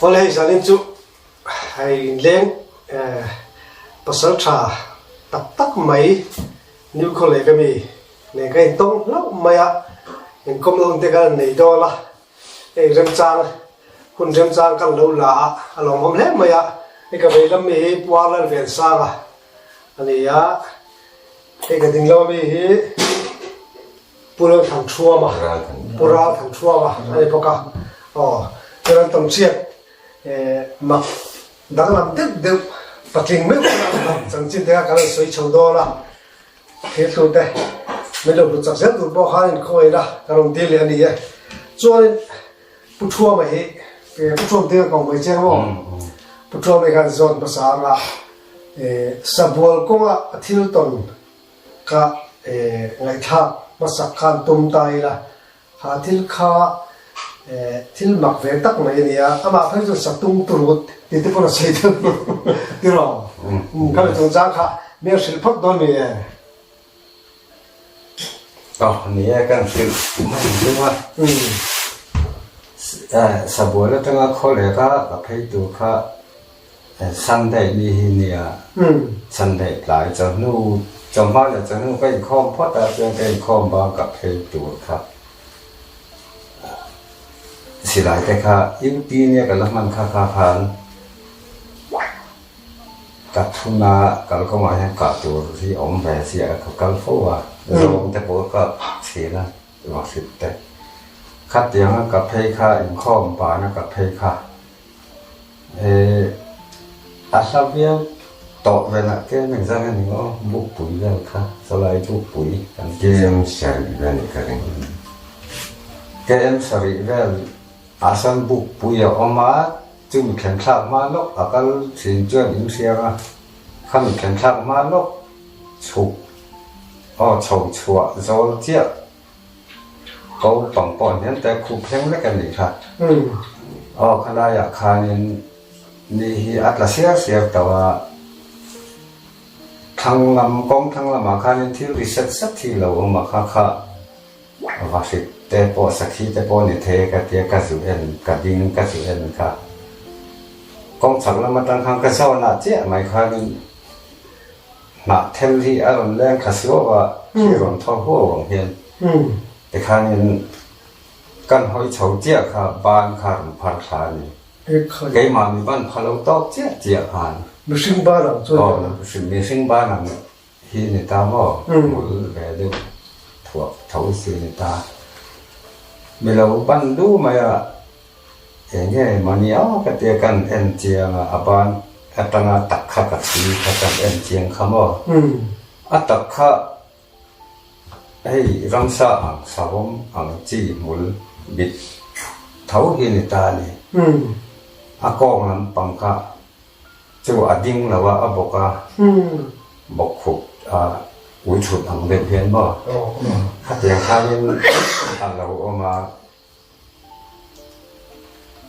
Awle hei zanin chu hei inleng pasal tha tak tak mai New Khawlek ami nen ka intawng hlauh mai a, inkawm na hun te kan nei dawn a, hei remchang hun remchang kan lo la a, a lawmawm hle mai a, hei ka vei lam mi hi Puar Lalvensanga a ni a, hei ka ding lam ami hi Pu Lalthangthuama, Pu Ralthangthuama a ni bawk a, aw chuan an tam chhiat mak danglam deuh deuh patling meuh kha chanchin te kha kan rawn sawi chho dawn a, thilthu te min lo hlut chak zel tur pawh khan inkhawih a ka rawn dil leh a ni e. Chuanin Pu Thuama hi Pu Thuam te ka ko mai che maw? Pu Thuama hi khan zawn hmasa anga sabual kawnga a thil tawn Ka ngaihthlak hmasak khan tum ta ila, kha thil kha thil mak ve tak mai a ni a, amah phei chuan satung turut tih te pawn a sawi deuh tiraw? Kha mi chungchang kha mi a hrilh phawt dawn mi e? Aw ni e, kan hrilh hman deuh a, sabual atanga khaw leh ka ka phei tur kha Sunday ni hi nia, Sunday tlai chawhnu, chawhma leh chawhnu ka inkhawm phawt a, chuan ka inkhawm bang ka phei tur kha silai te kha UP nia ka la hman kha kha khan ka thuna kalkawngah hian kah tur hi awm ve chiah a, ka kal fo a, zawng te pawh ka kap thin a. Vahrit te. Khatianga ka phei kha inkhawm pana ka phei kha eh a hla viau tawh velah te engzang a ni maw bukpui vel kha sawlai bukpui kan ti. KM sarih vel nih ka ring. KM sarih vel ah sawn bukpui a awm a, chumi thlen thlak hma lawk a kal thin chuan in hriang a, khami thlen thlak hma lawk chhuk Aw chho chhuah zawl chiah ko pang pawh hniam te khup thleng vek a nih kha. Aw khalaiah khanin ni hi a tla siar siar tawh a, thlang lam kawng thlang lamah khanin thil ri set set hi lo awm a kha kha vahrit te pawh sakhi te pawh ni thei e ka tia ka zu en ka ding ka zu en kha kawng chhak lam atang khan ka zawnah chiah mai khanin Hnah thel hi a rawn leng thla suau a, thli rawn thaw huau ang hian tikhanin kan hawi chho chiah kha ban kha rawn phar thla a ni. Keimah mi ban pha lo tawk chiah chiah khan. Mihring ban ang chu a ni a. Mihring ban ang hi ni ta maw? Hmul ve deuh thuak tho si ni ta. Mi lo ban du mai a. Enge mania ka tia kan en chiang a, a ban atanga tak kha ka chhui kha kan en chiang kha maw? A tak kha hei ramsa ang savawm ang chi hmul bit tho hi ni ta a ni. A kawng lampang kha chu a ding lo a, a bawk a, bawk khup a ui thut ang deuh hian maw? Khatiang khanin a lo awm a.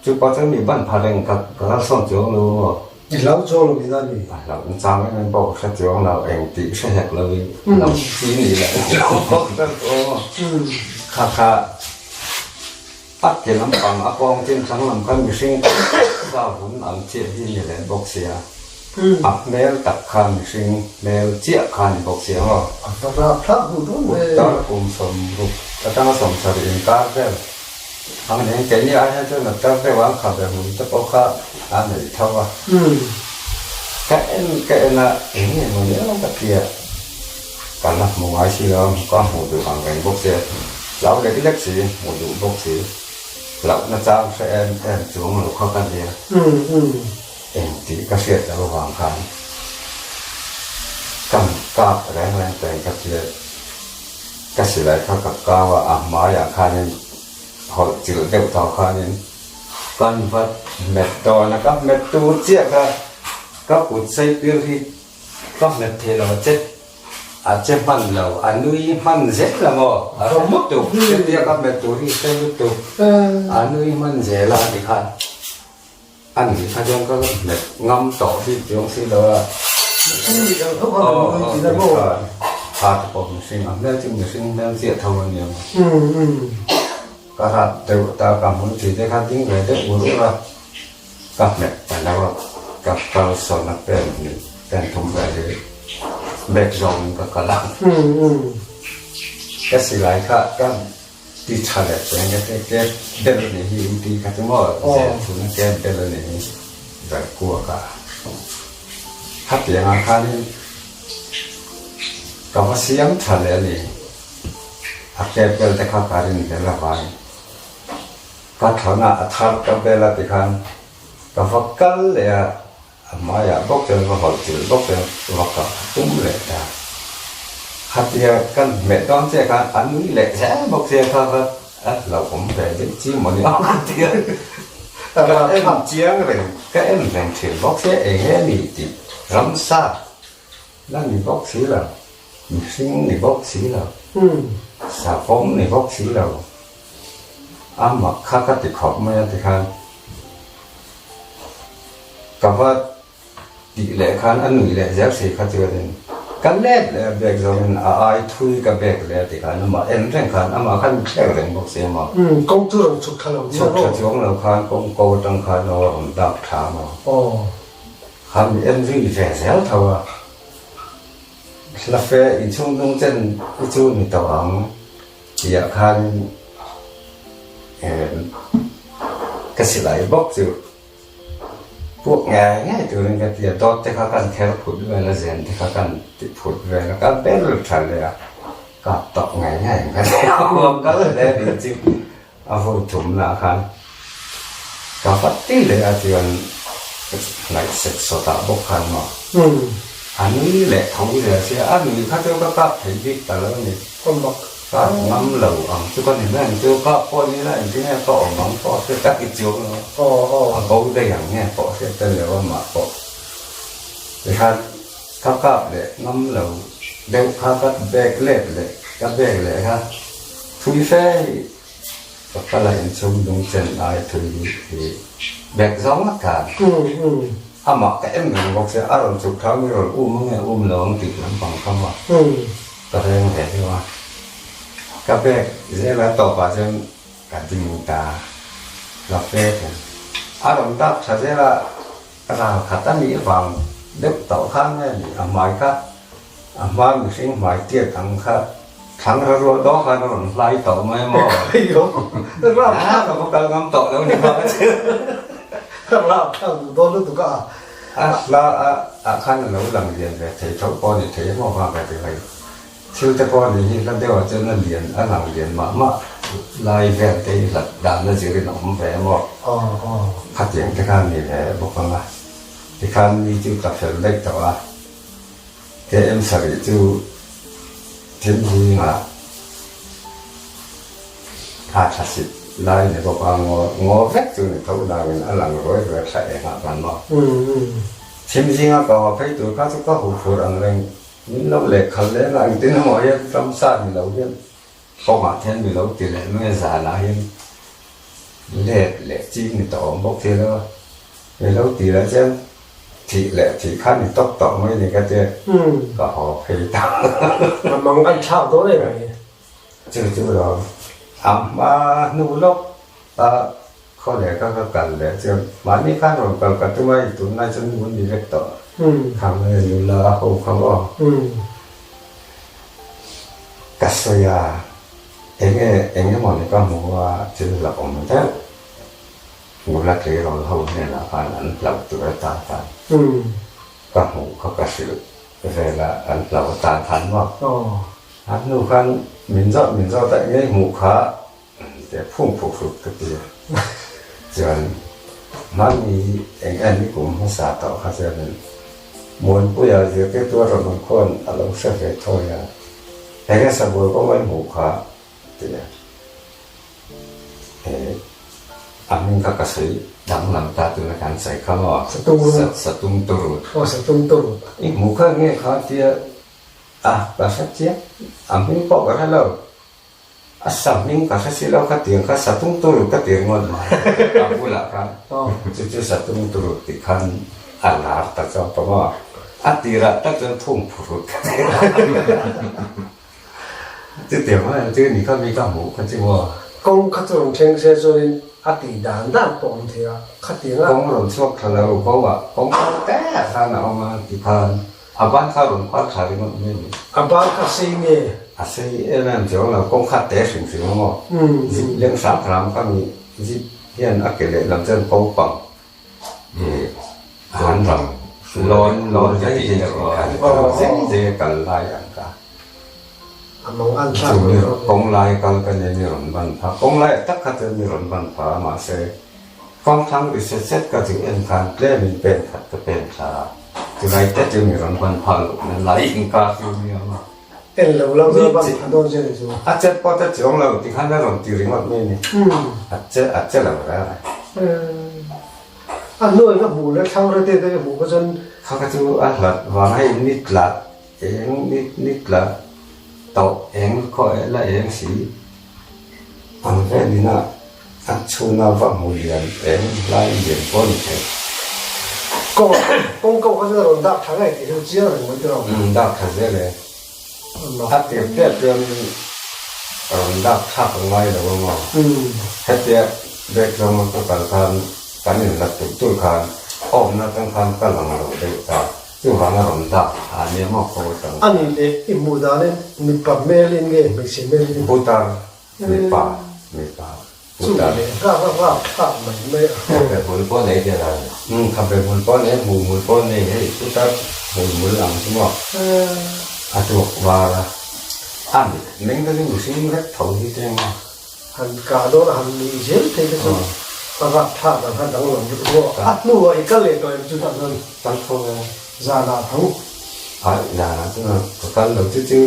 Chu pa chuan mi ban pha reng ka ka kal sawn chuang lo maw? I hlau chuang lo min a ni. A hlauh na chang em em pawh ka hre chuang lo, eng tih hre hek lo in lo chi ni leh lo bawk ta maw? Kha kha a ke lampang a kawng chin thlang lam khan mihring sa vun ang chiah hi ni leh bawk sia, a hmel tak kha mihring hmel chiah kha ni bawk sia maw? A va rap thlak hmuh dawn ve. Tar kum 60 atanga 70 inkar vel ang nen keini ai hian chuan a tar deuh a, kha ve hmun te pawh kha a nei tho a. Ka en ka en a, eng nge maw nia ka ti a, ka la hmu ngai si lo a, ka hmuh duh ang reng bawk si a, hlau lek lek si, hmuh duh bawk si, hlauhna chang hre em em chuang lo kha ka nia, eng tih ka hriat loh avang khan ka kap reng reng peng ka ti a. Ka silai kha ka kau a, a hmaiah khanin hawlh chilh deuh tawh khanin kan va hmet dawn a, ka hmet tur chiah kha ka kut sei pir hi ka hmet thei lo a che a che hman lo, a nui hman zel a maw, a hre lutuk, hetia ka hmet tur hi hre lutuk, a nui hman zel a tikhan. A nih kha chuan ka hmet ngam tawh bik chuang si lo a. Mihring nih ang tho kha kan nui tih na maw? Kha te pawh mihring a hmel chu mihring hmel chiah tho a nia maw? Ka rat deuh ta ka hmul tih te kha ding ve deuh ur ur a. Ka hmet ta lo a, ka kal sawn a pen hnih pen thum vel hi bag zawngin ka kal a. Ka silai kha ka ti tha leh chuan ka ti ke bel a nih hi in ti kha chu maw zel chhun a ke bel a nih hi vel kuak a. Khatiangah khanin ka va siam tha leh a ni. A ke bel te kha ka rin vel avangin. Ka thlana a thar ka bel a tikhan ka va kal leh a, a hmaiah bawk chuan va hawlh chilh bawk chuan va kah a tum leh ta. Khatia kan hmeh dawn chiah khan a nui leh zel bawk sia kha kha a hlauhawm ve deuh chi maw ni ang ka ti a. Ka en chiang reng, ka en reng thin bawk sia eng nge ni tih ramsa la ni bawk si lo. Mihring ni bawk si lo, savawm ni bawk si lo, a mak kha ka ti khawp mai a tikhan ka va tih leh khan a nuih leh zel si kha chuanin ka let leh a bag zawngin a ai thui ka bag leh a tikhan amah en reng khan amah khan mi thlek reng bawk si amaw. Kawng chu rawn chhuk thla lo nia maw? Chhuk thla chuang lo khan kawng ko atang khan aw a rawn dak tha maw? Khan mi en zui ve zel tho a. Hlafe inchhung hnung chen hi chu ni tawh ang tihah khan ka silai bawk chu puak ngei ngei turin ka ti a, dawt te kha kan kher phut vel a, zen te kha kan ti phut vel a, ka bel tha leh a, kap tawh ngei ngei ang ka ti a, huam kal hle a nih chu a vawi thumna khan ka va ti leh a chuan hnaih sek sawtah bawk khan maw a nui leh tho zel sia a nui kha chu ka kap thei bik ta lo a ni kap ngam lo ang chu ka ni mai ang chu kap pawh ni la engtin nge ka awm ang pawh hriat tak i chuang lo a bo daih ang nge pawh hriat ta lo a mah pawh tikhan ka kap leh ngam lo deuh kha ka bag let leh ka bag leh kha thui fe Ka kal a inchhung dung chen ai thui hi bek zawng a tlan. Amah ka em reng bawk sia, a rawn chhuk thau mi rawn um ange um lo ang tih lampang kha maw ka reng ve deuh a. Ka bek zel a tawpah chuan ka ding ta la fe thei. A rawn dak tha zel a, ral khat a nih vang deuh tawh khan nge ni a hmai kha A hma mihring hmai tiat ang kha thlang ra rual daw khan a rawn hlai tawh mai a maw? A ka va kal ngam tawh lo ni kha ka ti. Rap thlak duh dawn lutuk a. A hla a ah khan a lo lang lian ve thei tho pawh a ni thei emaw vang ka ti mai. Thil te pawh a nih hi hla deuh ah chuan a lian a lang lian mah mah lai vel te hi hlat dan a zirin a awm ve emaw? Khatiang te kha a ni ve bawk ang a. Tikhan mi chu ka fel daih tawh a. KM sarih chu thil zingah tha tha sit lai ni bawk a, ngaw ngaw vek chu ni tho dangin a lang ruai ruai thla eng ah khan maw. Thim zinga ka haw phei tur kha chu ka huh phur ang reng, min lo leh khal leng a, engtin emaw hian ramsa ni lo hian kawngah hian mi lo ti leh mai a, zanah hian let leh ching ni tawh awm bawk thei lo a, mi lo ti leh chuan Thih leh thih kha ni tawk tawk mai ni ka tia ka haw phei ta. A mang an thlak dawn em mai. Chu chu lo a hma hnu lawk a khaw leh kha ka kal leh chuan mahni khan rawn kal ka tum a i tunlai chuan ngun ni vek tawh khang nge nula a ho kha maw. Ka sawi a enge eng emaw ni ka hmu a thil hlauhawm deuh. Nula tleirawl ho hnenah khan an hlauh tur atan khan ka hmuh kha ka hrilh vel a, an hlauh atan khan maw? A hnu khan min zawt min zawt a, engei hmuh kha teh phung phuk hrut ka ti a. Chuan hmani eng en i kum hmasa tawh kha chuanin Muanpuia zirtirtu a rawn awm khawn a lo hre ve thawi a, enge sabual kawng a i hmuh kha? Ti a. He a hming kha ka sawi danglam ta tuna kan sawi kha maw? Satung turut. Aw satung turut. I hmuh kha nge kha tia a ka hre chiang a hming pawh ka hre lo a sa hming ka hre si lo kha tiang kha satung turut ka ti ringawt mai a bulah khan chu chu satung turut tih khan a lar ta chauh ta maw a tirah tak chuan phung phurut ka ti. Chutiang mai ang chu ni kha mi ka hmuh kha chu maw. Kawng kha chu rawn thleng se chuanin. A tih dan dan pawh awm thei a, khatiang a. Kawng rawn chhuak thla lo bo ah kawng kal te ah khan a awm a ti khan a ban kha rawn phar thla ringawt mai a ni. A ban kha sei nge? A sei em em chuang lo, kawng kha te hrim hrim a maw? Zip leng hram hram kha mi zip hian a ke lehlam chuan ko pang i han lawn lawn zai zai a zai zai a kal lai ang kha. A mang an thlak Chu lo mi rawh. kawng lai kal ka nia mi rawn ban pha. Kawng lai tak kha chuan mi rawn ban pha a mahse kawng thlang ri set set ka chu en khan tlem in pen khat ka pen thla a. Chulai te chu mi rawn ban pha loh na lai inkar chu mi awm a. En lo lo chuan ban pha dawn che ni chu. A chet pawh te chuang lo ti khan a rawn ti ringawt mai ni. A che a che lo reng a. A hnuai ka hmuh leh thlang rete te ka hmuh kha chuan. Kha kha chu a hlat vang hei ni tla Eng ni ni tla tawh eng khaw eh la eng si ang velin a a chhunga va hmu lian eng lai lian pawh ni thei. Kawng kawng ko kha chu a rawn dak tha ngei tih hi chu chiang reng mai tiraw. Umm dak tha zel e. A tir piah chuan a rawn dak thlak a ngai lo ang aw. Hetia bag zawnga ka kal khan kan inla tulh tulh khan awmna atang khan ka lang lo deuh ta. Chuvang a rawn dak a nia maw ko atang. A nih leh i hmuh danin mipa hmelin nge hmeichhe hmelin? Putar, mipa, mipa, putar. Chu leh nghak a nghak thlak mai mai a. Khabe hmul pawh nei tel a ni. Umm khabe hmul pawh nei, hmuh hmul pawh nei hei putar hmul hmul ang chu maw. A tuak var a, a mit meng te chu mihring vek tho hi te maw. Han kah dawn a han nuih zel thei te chu a rap thlak ang kha danglam lutuk maw? A hnuah i kal leh tawh em chu tah chuan? Kal tho e. Zanah tho. Ai zanah chuan ka kal lo chu chu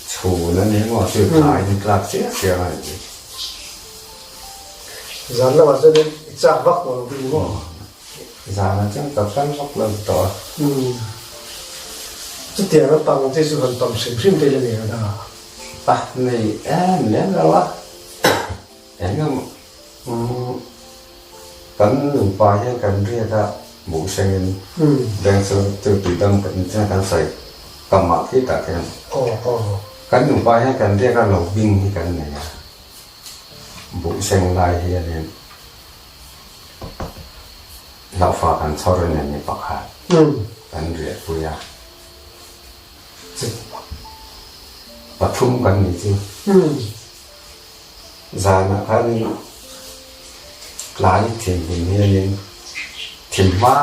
chhun a ni maw chu thlai ni tlak chiah chiah a ni. Zan lamah chuan i chak vak tawh lo bik maw? Zanah chuan ka kal vak lo tawh a. Chutiang a pang che chu han pang hrim hrim te la ni ang a. A nei em lem lo a, eng emaw kan nupa hian kan riat a buh sengin beng chu chu tuidam kan chuan kan sawi kam ah khi tak hian kan nupa hian kan riat a lo bing hi kan nei a, buh seng lai hianin hlauhfa kan chhawr a ni pakhat kan riahpui a. Chu pathum kan ni chu. Zanah khanin tlai thinhmun hianin thimhma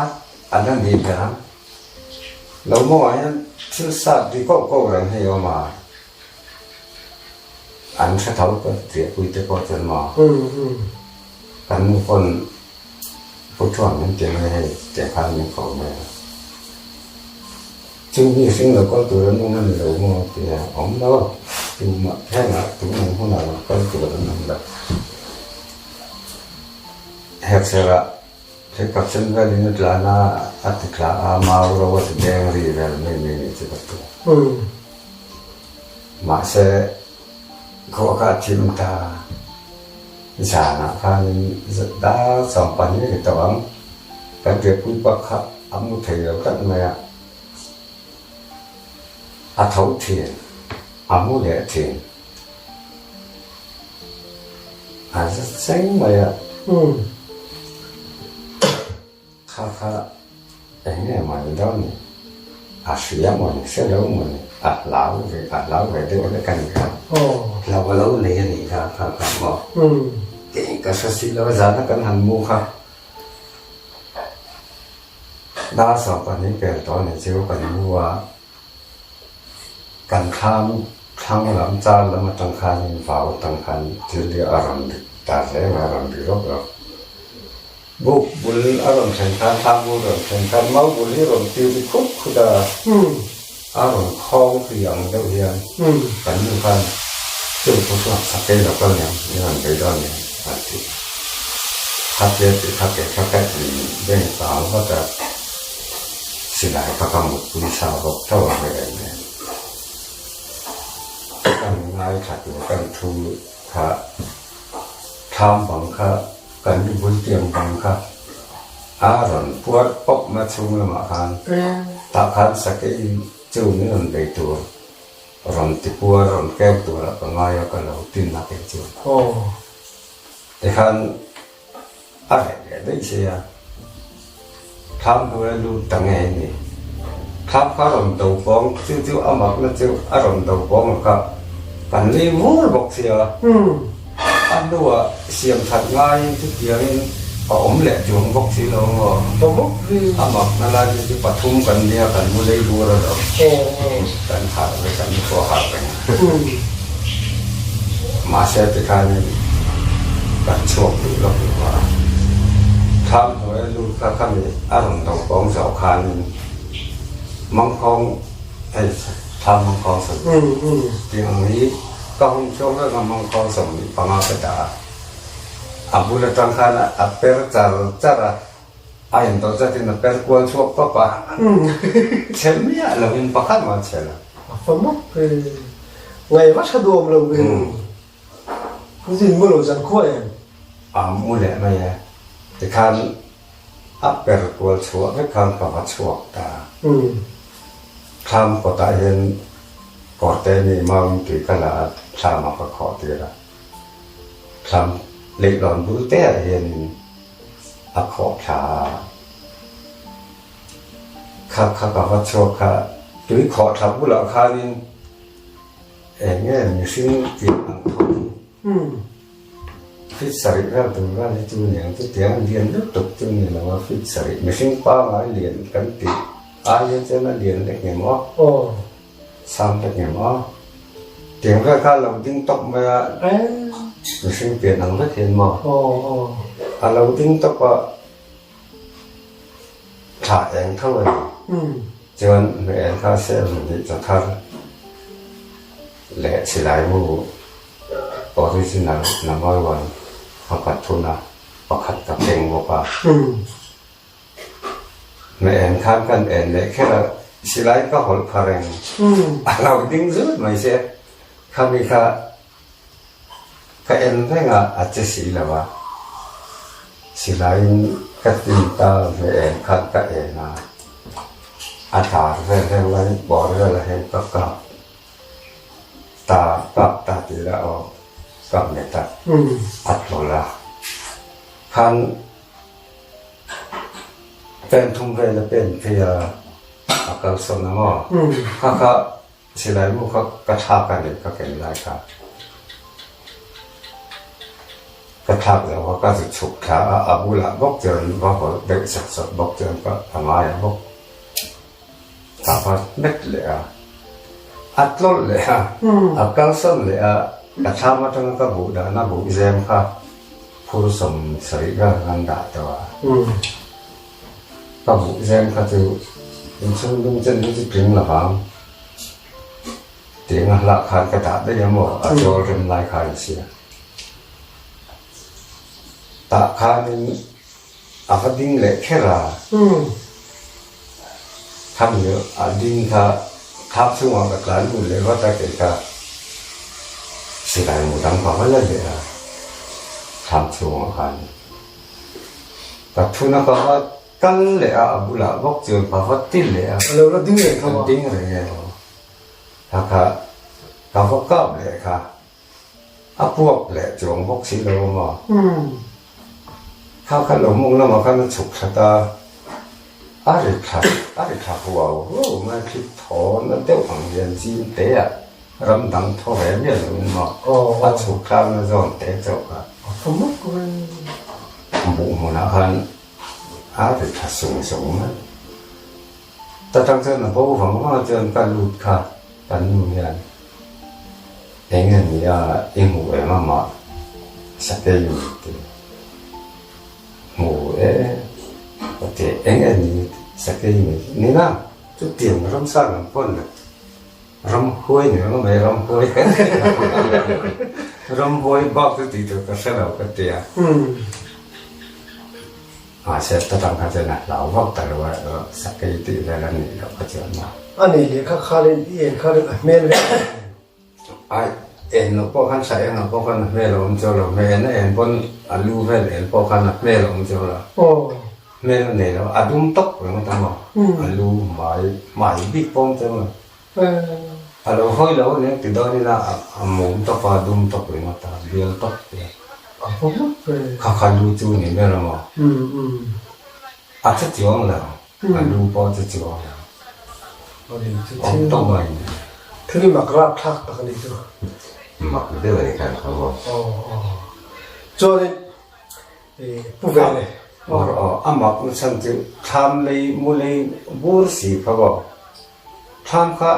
an la ni ber ang. Lo mawngah hian thil sat ri koh koh reng hei a awm a, an hre tho ka tiahpui te pawh chuan maw kan nu pawn Pu Thuam min ti mai hei tiang khan min ko mai a. Chu mi hring lo kal tur an awm a ni lo maw ti a awm lo, tumah hengah tunang hunah lo kal tur an awm lo. Herhserah thenkhat sen velin a tlan a, a ti thla a, mau ro a ti deng ri vel mai mai nih chu ka ti. Mahse, khua kha a thim ta, zanah khanin dar 12 ri tawh ang, kan riahpui bak kha a mu thei lo tlat mai a. A tho thin, a mu leh thin. A za cheng mai a. Kha kha eng nge maw ni dawn ni? A hria maw ni, hre lo maw ni? A hlau ve, a hlau ve deuh hlek a ni kha. Hlau a lo nei a nih kha, kha kha maw? Kei ka hre si lo a, zana kan han mu kha. Dar 12 pel tawh a ni chu kan mu a, kan thlam thlang lam char lam atang khanin vau atang khan thil hi a rawn ri ta hle mai, a rawn ri rawk rawk. Buk bul a rawn thlen khan, thlam bul rawn thlen khan mau bul hi rawn tiu ri khut khut a, a rawn khawng tui ang deuh hian kan nu khan chung thu chuan sakei lo kal niang, min rawn bei dawn niang a ti. Khatia tih kha ke kha ka in beng tang vat a, silai kha ka mutpui sa bawk tho a hre em em. Kan ngaithla tur kan thu kha thlam bang kha kan lu bul tiang bang kha a rawn puar pawp na chhung lamah khan tah khan sakei chu min rawn bei tur rawn ti puar rawn keu turah ka ngai a ka lo tin a kei chu. Tikhan. A reh leh daih sia. Thlam hnuaia lut ta nge ni? Thlam kha rawn do pawng, chu chu a makna chu a rawn do pawng a kha kan lei vur bawk sia. A hnuah siam that ngaiin chutiangin a awm leh chuang bawk si lo maw? A makna lai chu chu pathum kan nia kan mu lei vur a lo. Kan harh vek a, ni pawh a harh reng. Mahse tikhanin kan chhuak duh lawk lo a, thlam hnuaia lut kha khami a rawn do pawng zawh khanin mangkhawng hei thlam mangkhawng sawi tih ang hi ka hun chhuak vek a mangkhawng 25 ka dah a, a bul atang khan a per char char a. A intawh zatin a per kual chhuak pap a, chhe miah lovin pakhat mah a chhe lo. A fa mawp ve. Ngai va tha duam lo ve. Pu Zin mu lo zan khua em? A mu leh mai e. Tikhan a per kual chhuah vek khan ka va chhuak ta. Thlam kawtah hian kawrte mi mauin tui ka la a, thlamah ka khawh tir a. Thlam leihlawn bul te ah hianin a khawh thla a, kha kha ka va chhuak kha tui khawh thla bulah khanin eng nge mihring tih ang tho feet sarih vel tur vel hi chu niang chu tiang lian lutuk chu ni lo a feet sarih mihring pangai lian kan tih ai hian chuan a lian lek nge maw. Sang vek em aw. Tiang vel kha a lo ding tawp mai a, mihring pian ang vek hian maw? A lo ding tawp a, thla eng tho a ni. Chuan hmel kha sel nih chaw thar leh silai mu original number one pakhat thun a, pakhat ka keng bawk a. Na en khan kan en leh kher a, silai ka hawlh pha reng. A lo ding zut mai se, khami kha ka en reng a, a che si lo a. Silaiin ka tin ta hme en khan ka en a, a dar vel reng lai bawr vel ah hian ka kap ta kap ta tih lah aw kap leh ta a tlawlh a. Khan Pen thum vel a pen phei a, a kalsawn ang aw. Kha kha silai mu kha ka thlak a ni ka ken lai kha. Ka thlak loh a ka zu chhuk thla a, a bulah bawk chuan va hawlh deuh sawk sawk bawk chuan ka a ngai a bawk. Ka va hmet leh a, a tlawlh leh a, a kalsawn leh a, ka thlam atanga ka buh dahna buh zem kha phur 70 vel kan dah tawh a. Ka buh zem kha chu inchhung dum chen hi chu tling lovang tih anga hlah khan ka dah daih a maw, a chawl rem lai kha a insia. Tah khanin A va ding leh kher a. Khami a ding kha thap chungah ka tlan lut leh vat a kei kha silai mu dang ka va la leh a thap chungah khan ka thun a ka va kal leh a a bulah bawk chuan ka va ti leh a. A lo la ding reng kha maw? Ding reng e aw. Kha kha ka va kap leh kha. A puak leh chuang bawk si lo a maw? Kha kha lo mawng lamah khan a chhuk thla ta, a ri thla a ri thla huau huau mai a, thli thawn a deuh ang hian zim te ah ram dang thaw ve miah lo in maw a chhuk thla na zawn te chauh kha buh hmunah khan a ri thla sung sung mai. Ta tang chuan a bo vang vang a chuan ka lut kha kan nu hian eng nge ni a i hmu em a mah sakei mi ti hmu e ka ti eng nge ni sakei mi ni na chutiang ramsa lam pawn ramhuai ni reng mai ramhuai ramhuai bak chu tih tur ka hre lo ka ti a. Mahse ta tang kha chuan a hlau vak ta lo a, sakei tih vel a nih loh kha chuan a. A nei leh kha khalin i en khalin a hmel vek a ni. Ai, en loh pawh khan sa engah pawh khan a hmel a awm chuang lo, hmel en a en pawn a lu vel en pawh khan a hmel a awm chuang lo. Hmel a nei lo, a dum tawp ringawt a maw, a lu hmai, hmai bik pawh a awm chuang lo. A lo hawi lo a nia ti dawn ila a mum tawp a, a dum tawp ringawt a, bial tawp te. Kha kha lu chu ni ber a maw? A che chuang lo, a lu pawh a che chuang lo. Awm tawp mai ni. Thil mak rapthlak tak a ni chu. Mak deuh a ni khan kha maw? Aw aw. Chuanin Pu ve le. Aw a mak na chhan chu thlam lei mu lei bur si kha maw? Thlam kha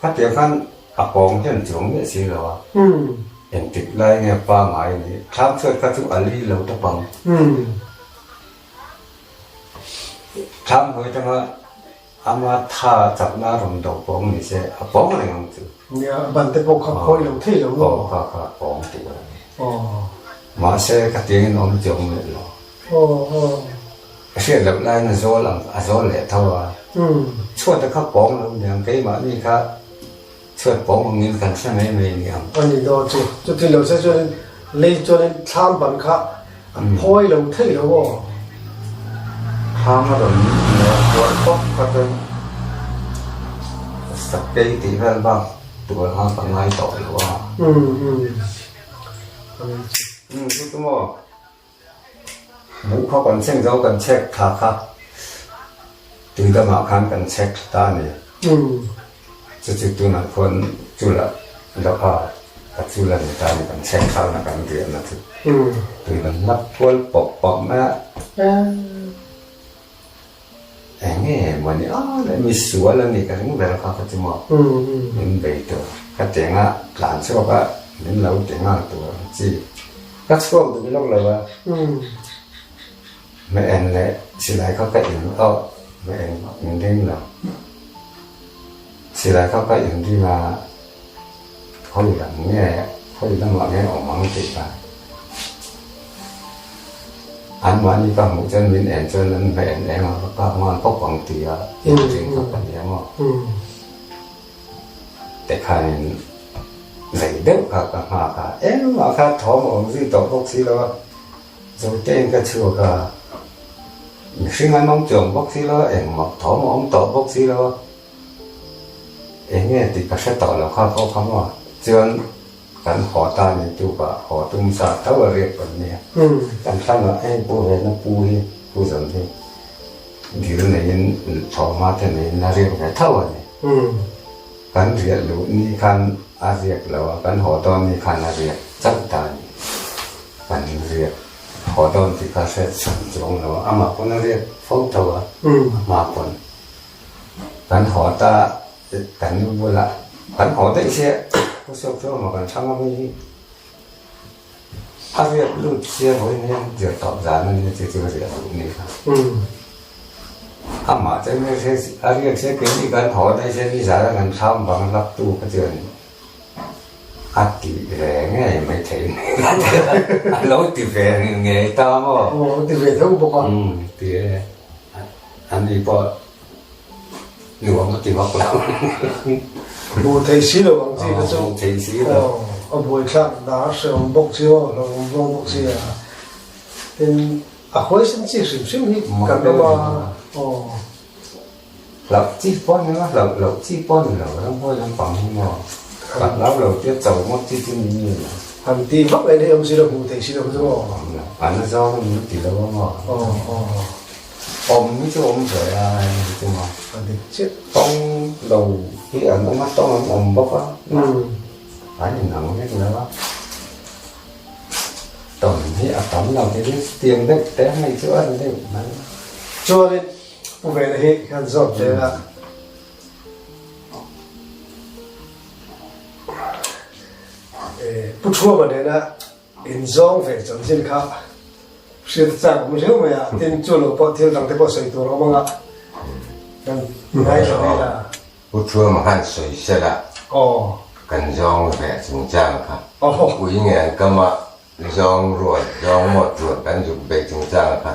Khatiang khan a pawng hian chuang miah si lo a, engtik lai nge pangngai a nih? Thlam chhuat kha chu a li lo tawp ang. Thlam hnuai atanga ama tha chakna rawn do pawng ni se a pawng reng ang chu. Nia, a ban te pawh kha khawi lo thei lo maw? Aw, kha kha a pawng tih a ni. Mahse, khatiangin awm chuang miah lo. A hriat loh laiin a zawl ang, a zawl leh tho a. Chhuat a kha pawng lo ni ang, keimahni kha chhuat pawng angin kan hre mai mai ni ang. A ni dawn chu, chuti lo se chuanin lei chuanin thlam ban kha a phawi lo thei lo aw. Thlam a rawn ner kual pawp kha chuan sakei tih vel bak tur kha ka ngai tawh lo a. Chu chu maw? Buh kha kan chheng zo kan chhek thla kha tui damah khan kan chhek thla ta a ni. Chu chu tunah khuan chula loh a ka chul a ni ta a ni kan chhek thlakna kan riahna chu tui lam lap kual pawp pawp mai a. Eng nge maw ni a le mi sual a ni ka ring ber kha ka ti maw min bei tur ka ti anga tlan chhuak a min lo ti nghal tur ang chi ka chhuak duh lawk lo a hmeh en leh silai kha ka in aw hmeh en in ring lo silai kha ka in ring a khawi lam nge khawi lamah nge awm ang tih kha. Anmahni ka hmuh chuan min en chuan an hmeh en eng a, ka kap nghal pawp ang ti a inring kha ka ni ang aw. Tikhanin zei deuh kha ka nghak a, engmah kha thawm a awm zui tawh bawk si lo a, Zotein ka chhuak a, mihring an awm chuang bawk si lo a, engmah thawm a awm tawh bawk si lo a, eng nge tih ka hre tawh lo kha pawh kha maw chuan Kan haw ta ni tu ka haw tum sa tho a riak kan nia. Kan thlang ah hei pu ve na pu hi pu zawm hi dil neiin thawhma te neiin a riak ve tho a ni. Kan riah luh ni khan a riak lo a, kan haw dawn ni khan a riak chauh ta a ni. Kan riak haw dawn tih kha hriat chhan chuang lo a, amah pawn a riak fo tho a, a hma pawn kan haw ta Kan nu bulah kan haw daih sia, pu sawk chu amaw kan thlang a mi hi a riak lut sia vawiin hian zir tawp zan a nia chu chu riah duh ni kha. Amah chuan a riak sia keini kan haw daih sia ni zan a kan thlam bang lak tu kha chuan a ti ve ngei mai thei a lo ti ve ngei ta maw? Aw a ti ve tho bawk a. Umm ti e, ani pawh Nuam a ti vak lo. Hmuh theih si lo ang chi kha chu. Hmuh theih si lo. Aw, a buaithlak dar hrehawm bawk si aw, hlauhawm vawng bawk si a. Tin, a huaisen chi hrim hrim hi kan awm a, aw. Hlauh chi pawh ni lo, hlauh loh chi pawh ni lo, ramhuai lampang hi maw. Kan hlau lo tia cho ngawt chi chu ni nge lo. Han ti vak mai hi awm si lo, hmuh theih si lo kha chu aw. An zawng in ti lo a maw. Aw, aw. Awm hi chu awm ve a hei chu maw. A dik chiah. Tawng lo hi an awm a, tawng an awm bawk a. An inang vek lo a. Tawng hi a tam lo ti hi tiang deuh te hei chu a ni deuh mai. Chuanin Pu Vena hi kan zawt zel a. Pu Thuama nena Inzawng ve chanchin kha hriat a chak awm riau mai a, tin chu lo pawh thil dang te pawh sawi tur a awm ang a, kan ngaithla ve la. Pu Thuama khan sawi sel a, kan zawng ve chungchang kha ui nge an kam a, zawng rual, zawng mawt rual kan zuk ve chungchang kha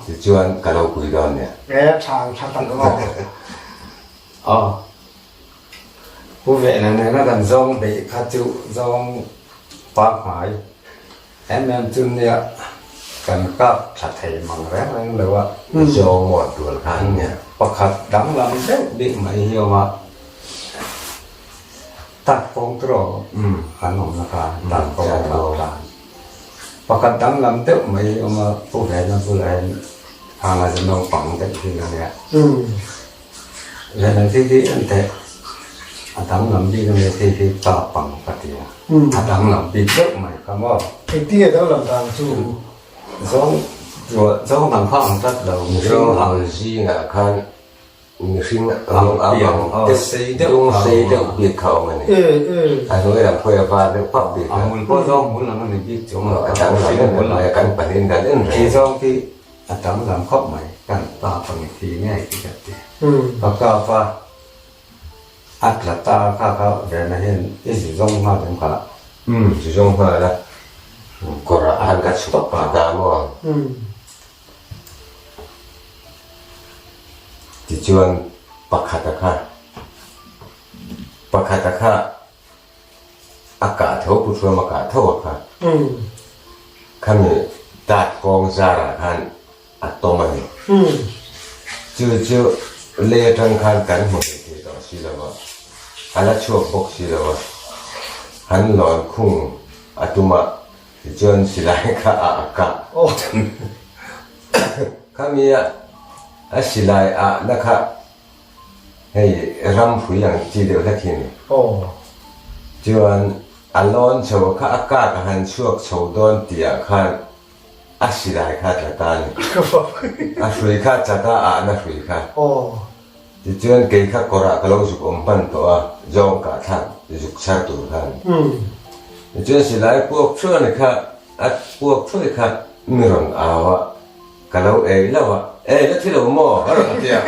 tichuan ka lo pui dawn nia. E tha tha tak maw. Aw. Pu Vehna nena kan zawng beih kha chu zawng pangngai em em chu nia kan kap tha thei mang reng reng lo a. Zawng ngawt rual kha an nia. Pakhat danglam deuh bik mai hi awm a, tak kawng tawh an awmna kha tak kawng a kap tlan. Pakhat danglam deuh mai awm a, Pu Vena bulah hian hanga chu naupang deuh hi a nia. Vena khi khi en teh a danglam bik a nia khi khi pa pang ka ti a, a danglam bik deuh mai kha maw. Engtinge danglam dan chu? Zawng zawng dang kha ang tlat lo mihring ang zingah khan Mihring ang ang deuh sei deuh sei deuh bik kha awm a ni. A hnuai lam pawh a var deuh pap bik a. A hmul pawh zawng hmul ang a ni bik chu a danglam em em mai a, kan pahnih dan en reng. Khi zawng khi a danglam khawp mai, kan pa pahnih khi ngei khi ka ti. Ka kap a, a tla ta kha kha Vena hian i zu zawng nghal em kha? Umm, zu zawng nghal a, kawrah khan ka chhuk pah ta maw? Tichuan pakhata kha pakhata kha a kah tho pu thuam a kah tho a kha khami tat kawng zarah khan a tawm a ni. Chu chu lei atang khan kan hmu thei thei tawh si lo a, a la chhuak bawk si lo a, han lawn khung a tum a. Tichuan silai kha a a kah. Khami a a silai ahna kha hei ramhrui ang chi deuh hlek hi a ni. Chuan a lawn chho kha a kak a han chhuak chho dawn tihah khan a silai kha a tla ta a ni. A hrui kha a chat a, a ahna hrui kha. Tichuan kei kha kawrah ka lo zuk awm hman tawh a, zawng kah thlak zuk chhar tur khan. Tichuan silai puak thuai ni kha, a puak thuai kha mi rawn au a, ka lo ei lo a, Ei la thi lo maw? a rawn ti a,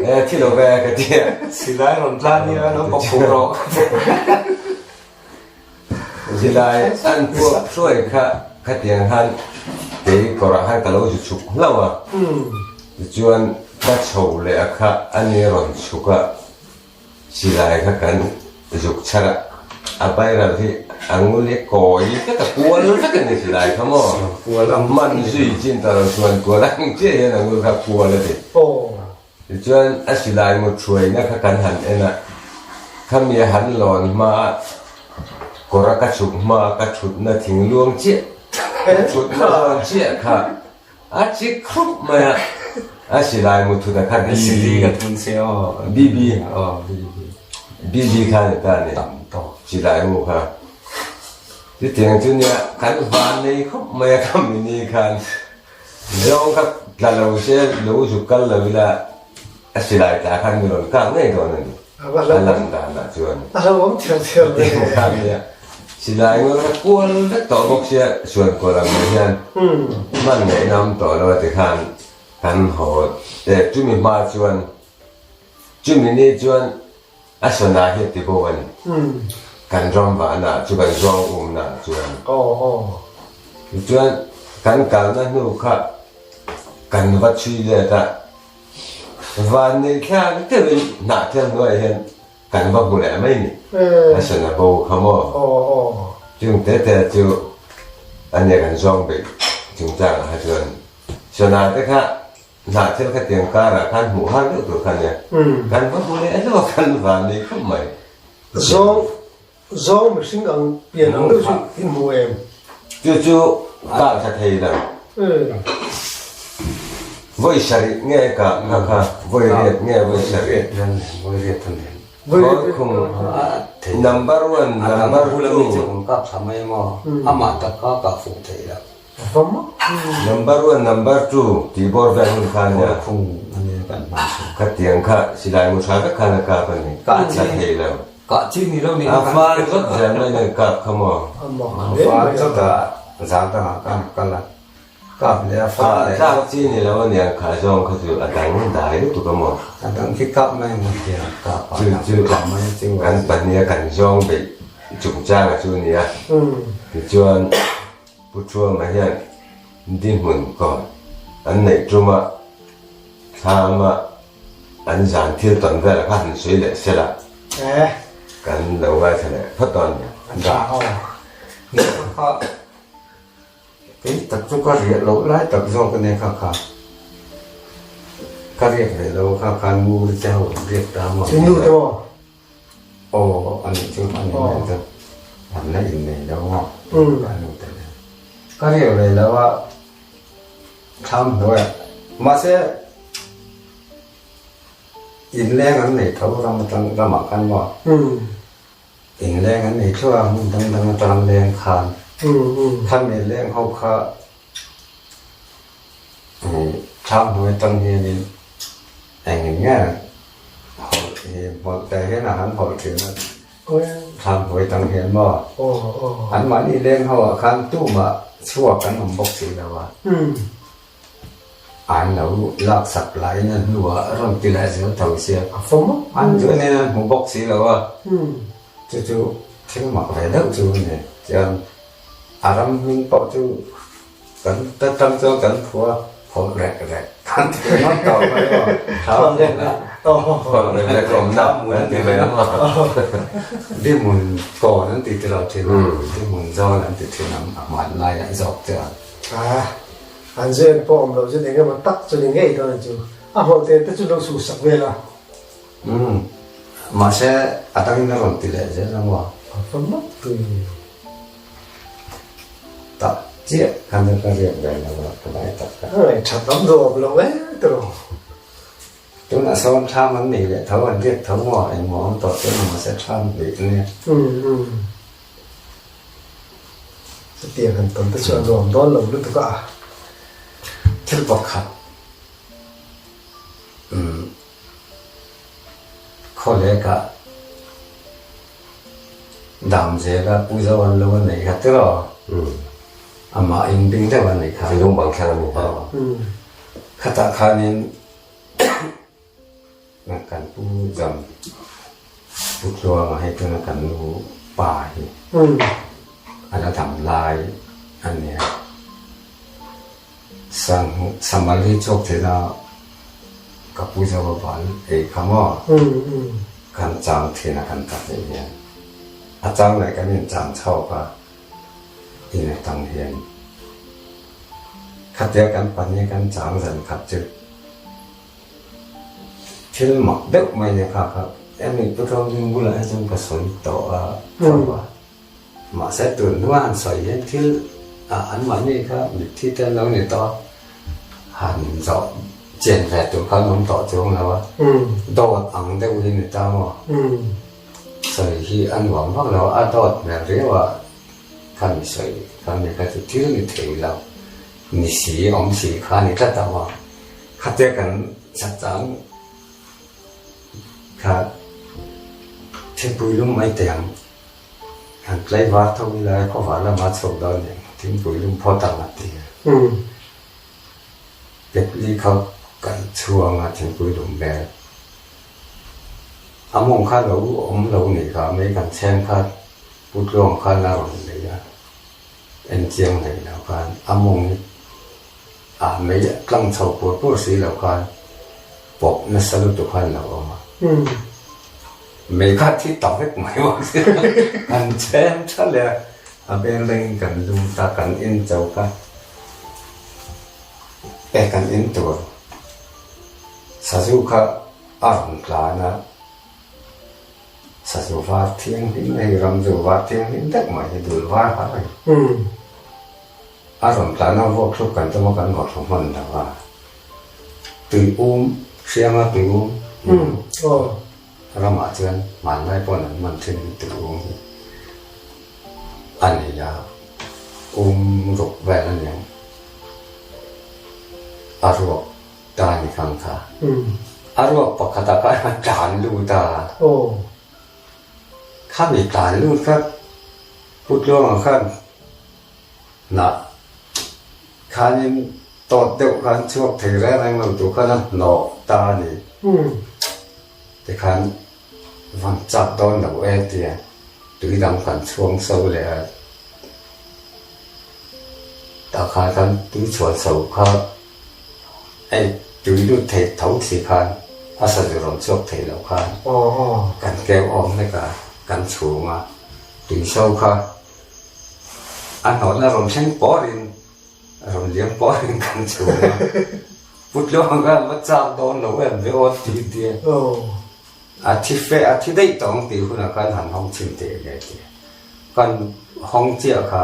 E thi lo ve ka ti a. Silai rawn tlan hi a lo bawk phuh rawh. Silai an puak thuai kha khatiang khan kei kawrah khan ka lo zu chhuk hlauh a, tichuan ka chho leh a kha a ni rawn chhuk a, silai kha kan zuk chhar a, a viral hi a ngul hi kawi vek a, kual vek a ni silai kha maw, man zui chin ta lo chuan kual ang chiah hian a ngul kha kual a ti. Tichuan a silai mu thuaina kha kan han en a, khami a han lawn hma a, kawr a ka chhuk hma a ka thutna thing luang chiah, ka thutna zawn chiah kha a chik khrup mai a, a silai mu thut a kha BB, BB, BB kha a ni ta a ni, silai mu kha. Chutiang chu nia kan van nei khawp mai a khami ni khan. Zawng kha tla lo se, lo zuk kal lo ila a silai tla khan mi rawn kak ngei dawn a ni. A lang danah chuan. A hlauhawm thiar thiar ve. Kha nia. Silai ngawr kha kual vek tawh bawk sia, suan kual ang mai hian hman ngaihna awm tawh lo a ti khan kan haw e. Chumi hma chuan, chumi ni chuan a sana hi a ti bo a ni. Kan ram vahna chu kan zawng umna chuan. Tichuan kan kalna hnu kha kan va chhui let a, van nei thlak deuhin hnahthel hnuaiah hian kan va hmu leh mai ni. A sana bo kha maw? Chung te te chu a nia kan zawng beih chungchangah kha chuan sana te kha Hnah thil kha tiang karah khan hmuh har deuh tur kha nia. Kan va hmu leh hlauh a kan van nei khawp mai. Zawng zawng mihring ang pian ang deuh chu in hmu em? Chu chu kah tha thei lo. Vawi sarih nge kah kha kha vawi riat nge vawi sarih. Vawi riat a ni. Vawikhum number one number two. Kap tha mai maw amah tak kha kah fuh thei lo. Number one, number two tih bawr vel hun kha ania. Khatiang kha silai mu tha vek khan a kap a ni. Ka thei lo. A far zawt zel mai nen kap kha maw. A far zawt a zan dangah khan a kal a. Kap leh a far leh. Tlak chi ni lo aniang kha zawng kha chu a dang dai lutuk a maw. A dang khi kap mai maw tia kap a. Chu chu kan pahniha kan zawng beih chungchanga chu ania. Tichuan. Pu Thuama hian dinhmun kawn an neih ṭuma thlama an zan thil tawn velah kha han sawi leh sela kan lo ngaithla leh phawt dawn nia. Kha kei tak chu ka riah loh lai tak zawk a nia kha kha ka riak ve lo kha khan ngur te ho an riak ta maw. Chu nu te maw? Aw a nih chu a ni mai chu an la innei lo a a nu te nen. Ka riak ve lo a, thlam hnuaiah. Mahse, inleng an nei tho ram atang ramah khan maw? Inleng an nei thluah a, hmun dang dang atang an leng khan. Khami leng ho kha thlam hnuai atang hianin engin nge hawlh hi hmawlh te hian a han hawlh thin a. Thlam hnuai tang hian maw? An mahni leng ho ah khan tumah chhuak an awm bawk si lo a. An lo lak sak laiin a hnuah rawn ti leh zel tho sia. An chuanin an hmu bawk si lo a. Chu chu thil mak ve deuh chu a ni. Chuan a ram hming pawh chu kan ta tang chuan kan phua hawlh rek rek kan ti ringawt tawh mai maw? Thlam hmun a Hawlh rek rek awmna an ti ve ang a. Dihmun kawn an ti ti lo thin a, dihmun zawl an ti thin ang a hmanlai ah zawk chuan. A, an zen pawh awm loh chuan eng emaw tak chu ni ngei dawn a chu. A hawlh te te chu lo suhsak vel a. Umm, mahse a dangin a rawn ti leh zel a maw? A va mak tui. Tak chiah khan ka riak ve lo a, ka lai tak a. Hei, tha tam duh awm lo e tiraw. Tunah sawn thlam an nei leh tho, an riak tho maw, engmaw awm tawh chuan mahse thlam hnih a nia. Umm umm. Chutiang han tawn te chu a nuam dawn lo lutuk a. Thil pakhat umm khawlek ah Dam zela Pu Zo an lo a nei kha tiraw? Amah in bing deuh a nei kha. Lung bang thlang a ni kha. Khatah khanin kan Pu Zam Pu Tluanga hei tuna kan nu pa hi a la dam lai a nia. Samal hi chhuak thei a ka pu zo a bal ei kha maw? Kan chang thin a kan ta hnih hian a chang leh kan in chang chhawk a in atang hian khatia kan pahnih kan chang zan khat chu thil mak deuh mai nia kha kha emi pu Ṭawngding bulah hi chuan ka sawi tawh a tho a. Mahse tun hnua han sawi hian thil ah anmahni kha mitthi te an lo ni tawh a, han zawh chen ve tur kha an awm tawh chuang lo a, dawt ang deuh hi ni ta maw? Sawi hi a nuam vak lo a, a dawt hmel riau a kha mi sawi kha mi kha chu thil ni thei lo, ni si awm si kha a ni tlat a maw? Khatia kan chakchang kha thingpui lum mai teh ang. Kan tlaivar tho ila khawvar lama chhuak dawn nen thingpui lum phawt ang a ti a. Petli kha kan chhuang a thingpui lum vel. A mawng kha lo awm lo nih kha mai kan chheng kha Putluang khan a rawn nei a, enchiang nei lo khan a mawng hi ah mei tlang chho pur pur si lo khan pawp nasa lutuk khan lo awm a. Mei kha thi ta vek mai vang si kan chhem tha leh a, a beng lengin kan lum ta kan in cho kha e kan in tur sazu kha a rawn tlan a, sazu var thianghlim hei ramzu var thianghlim deuh mai hi dul var har a ni. A rawn tlan a vuak thluk kan tum a kan vawthlu hman lo a, tui um hrianga tui um ramah chuan hmanlai paw'n an man thin hi tui um hi a ni a, um ruk vel a niang a ruak ta a ni khang kha. A ruak pakhatah khan a tlan lut a, khami tlan lut kha Pu Tluanga khan Hnah khanin tawt deuh khan chhuak thei reng reng lo tur khan a hnawh ta a ni. Tikhan van chak dawn lo e tia tui dang kan chhuang so leh a, tah khan khan tui chhuan so kha hei tui lut thei tho si khan a sazu rawn chhuak thei lo khan kan keu awm hlek a, kan chhung a tui so kha. A hnawhna rawn thleng pawrin, rawn liam pawrin kan chhung a. Pu Tluang khan va chak dawn lo em ve aw ti ti a. A thi fe, a thi daih tawh ang tih hunah khan han hawng chhin teh le ti a. Kan hawng chiah kha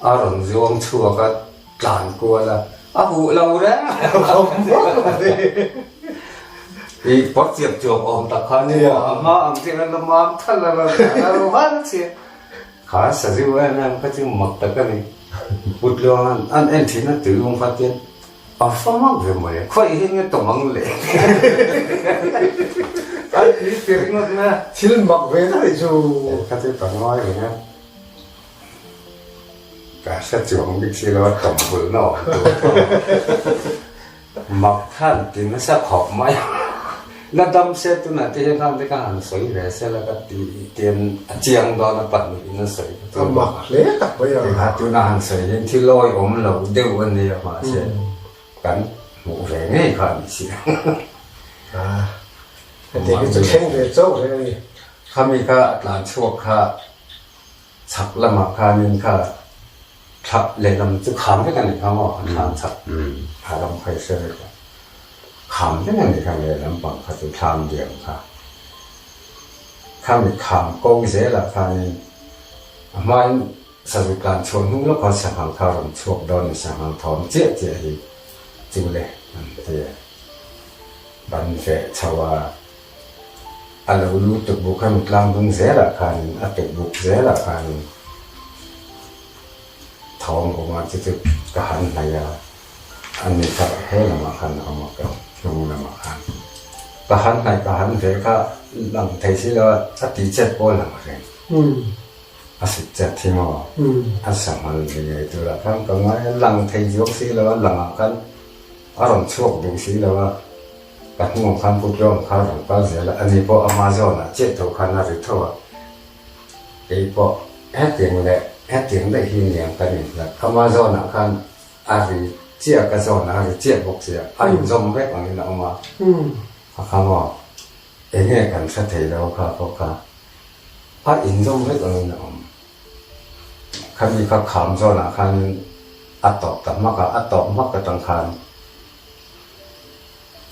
A rawn zuang chhuak a, tlan kual a, a huh lo reng a. I pawr chiap chuap awm tak kha ni a, a hma ang chiah khan la mam thalh a rawn tlan a, ro hal chiah. Kha sazu em em kha chu mak tak a ni. Putluang an en thin a tui um kha tian a fa mak ve mai a, khawi hi nge tawm ang le? An tui tir ngawt mai a. Thil mak ve tak hi chu. Kha chu ka ngawi reng a. Ka hre chuang bik si lo a tawm bul na awm tur pawh mak khan ti nasa khawp mai a. La dam se tunah te hian khan te kha han sawi ve se la ka ti tian a chiang dawn a pahnih in a sawi ka A mak hle tak mai a. Tikha tunah han sawi hian thil lawi awm lo deuh a nia mahse kan hmuh ve ngei kha a ni si. A hetiang hi chu thleng ve chauh reng a ni. Khami kha a tlan chhuak kha Chhak lamah khanin kha thla lehlam chu kham vek a ni kha maw? A thlan chhak kha ram kha i hre vek a, kham vek a ni kha lehlam pang kha chu thlam diam kha. Khami kham ko zelah khanin a hmain sazu tlan chhuah hnung lawk khan sanghal kha a rawn chhuak dawn a ni, sanghal thawm chiah chiah hi chu le an ti a, ban feh chho a. A lo lu tukbuk kha nutlang dung zelah khanin a tukbuk zelah khanin thawng awm a, chu chu ka han hnaih a, a ni kha he lamah khan a awm a, ka hnung lamah khan ka han hnaih ka han ve kha lang thei si lo a, a tih chet pawh a lang reng, a sut chet hi maw a sanghal ve ngei turah khan ka ngai a, lang thei zuang si lo a, langah khan a rawn chhuak duh si lo a. Ka hnungah khan Pu Tlawng kha a rawn kal zel a, ani pawh ama zawnah chiah tho khan a ri tho a. Kei pawh hetiang leh hetiang daih hi niang kan inhlat. Ama zawnah khan a ri chiah, ka zawnah a ri chiah bawk sia, a inzawm vek angin a awm a. A kha maw, eng nge kan hre thei lo kha pawh kha a inzawm vek angin a awm. Khami kha kham zawnah khanin a tawp ta hmak a, a tawp hmak atang khan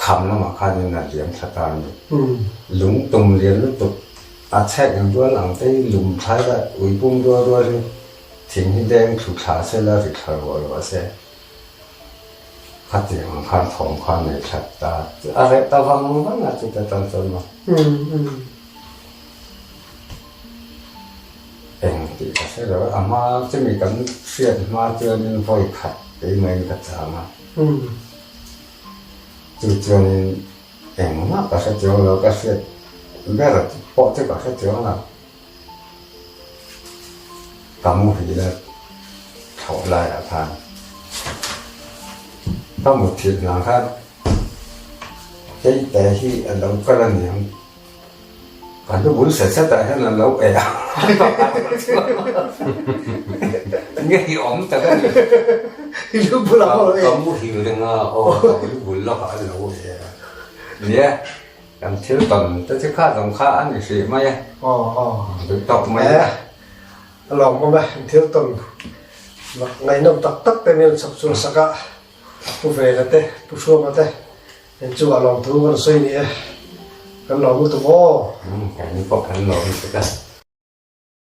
Kham lamah khanin a liam thla ta a ni. Lung tum lian lutuk a chhek ang rual ang te hi lum thlai la ui pum rual rual hi thing hi deng thlu thla se la ri thla ruah ruah se. Khatiang ang khan thawm kha a nei thlat ta. A reh ta vang vang a chuta tang chuan maw. Eng tih ka hre lo a, a hma chumi kan hriat hma chuanin vawi khat keimah in ka chang a. Chu chuanin engmah ka hre chuang lo, ka hriat ber pawh chu ka hre chuang lo. Ka muhil a thlawh laiah khan ka muthilh hna khan keite hi a lo kal a niang. Ka lu bul set set ah hian an lo eh a, nge i awm tak a ni. I lu bul ah pawh a lo eh. Ka muhil reng a, aw ka lu bul lawkah an lo eh a. Nia, kan thil tawn te chu kha zawng kha a ni hrih mai a. Aw aw. Duh tawk mai a. A lawmawm e, an thil tawn ngaihnawm tak tak te min chhawp chhuah sak a, Pu Vela te, Pu Hruama te. Heng chungah lawmthu kan sawi ni e, kan lawm lutuk aw. Keini pawh kan lawm lutuk a.